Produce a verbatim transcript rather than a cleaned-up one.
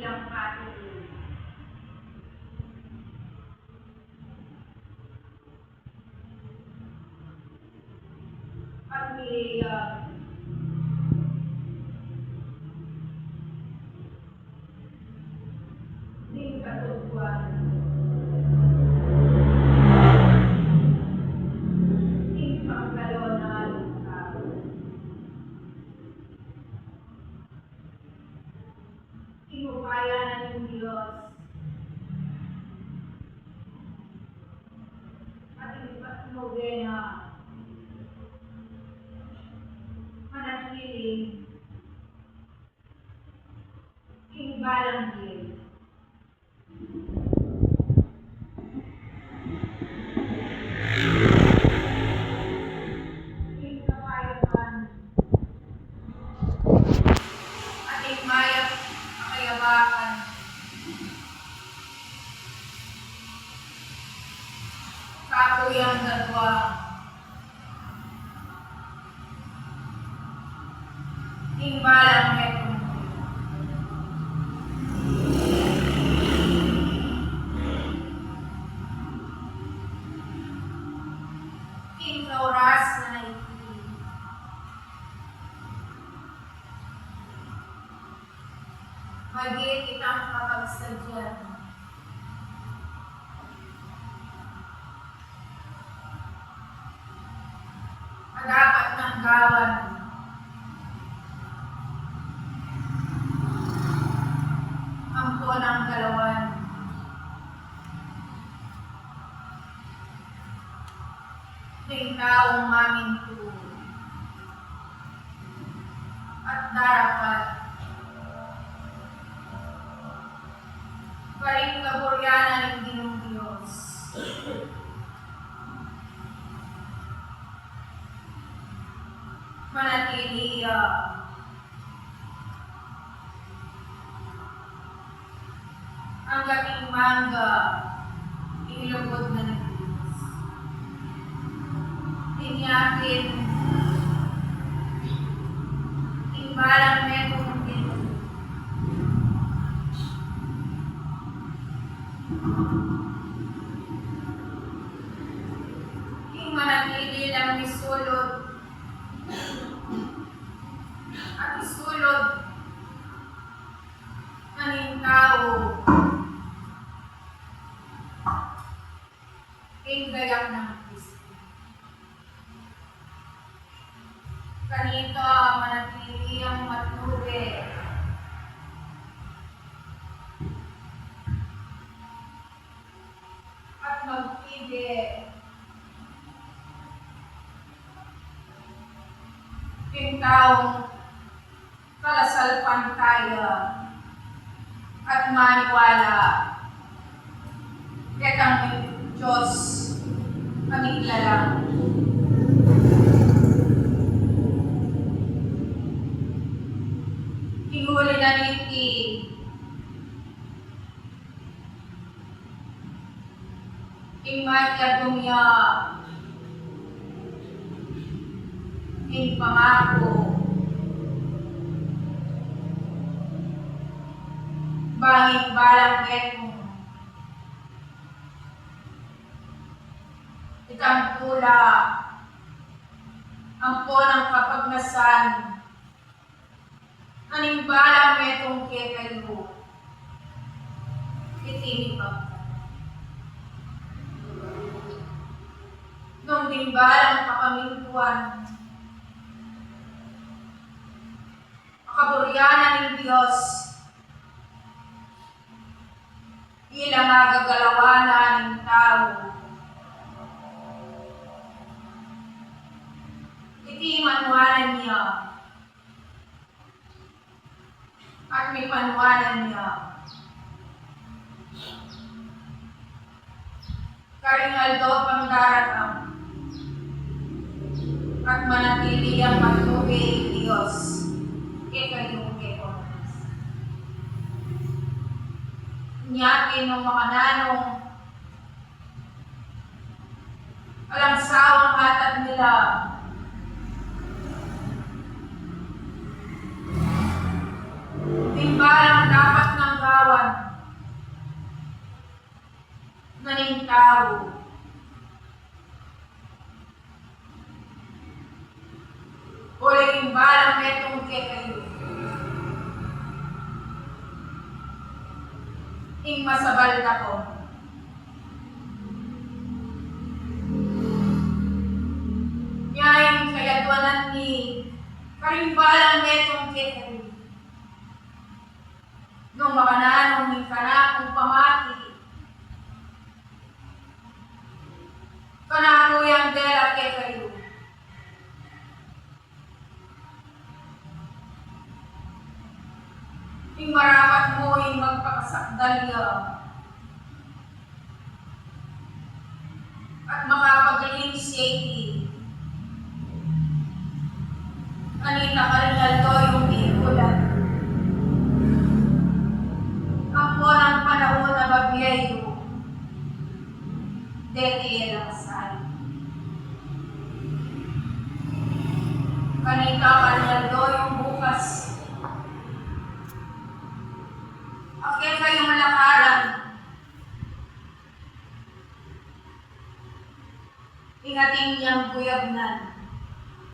At miyayag ning katutuan, ning panggalwan ning tau. Ing upaya na ning Dios at ing patnube na manatili king balang bie. Ing kapayapan at ing mayap a kayabakan. Kaku yang dadwa ing balang metung. King kauras na iti, magit itang kapagsadyan a dapat nang gawan ampo nang galawan ning taung mamintu at darapat karing kaburyanan ning Ginung Dios. Manatili ya angga king mangga ing lugud na ning Dios. Inya pin ing balang metung king ing manatili lang misulud at isulud na ning tau ing gayak nang Kristo. Kanita manatili yang matnube at magpide king taung kalasalpantaya at maniwala ketang Dios a miglalang. King uli na niti, ing matyagum ya ing pangaku bang ing balang metung itang tula ampo nang kapagnasan a ning balang metung kekayu, iti mipag-, nung ding balang kapamintuan a kaburyanan ning Dios, ila magagalawan na ning tau. Iti manuanan ya at mipanuanan ya karing aldo pang daratang, at manatili yang matnube ing Dios kekayu kekong. Inya pin nung makananu alang sawang atad nila, ing balang dapat nang gawan Alam metung kekayu ing masabal dakong nya ing kayadwanan mi karing balang metung kekayu. Nung makananu ing kanakung pamati, kanaku yang dela kekayu, ing marapat mu ing magpakasakdal ya at makapag-initiate. Kanita karing aldo yung ikulan. Ampo nang panahun a babie yu, deti e lang sali. Kanita karing aldo yung bukas. Ake kayung lakaran. Ing atin yang guyabnan,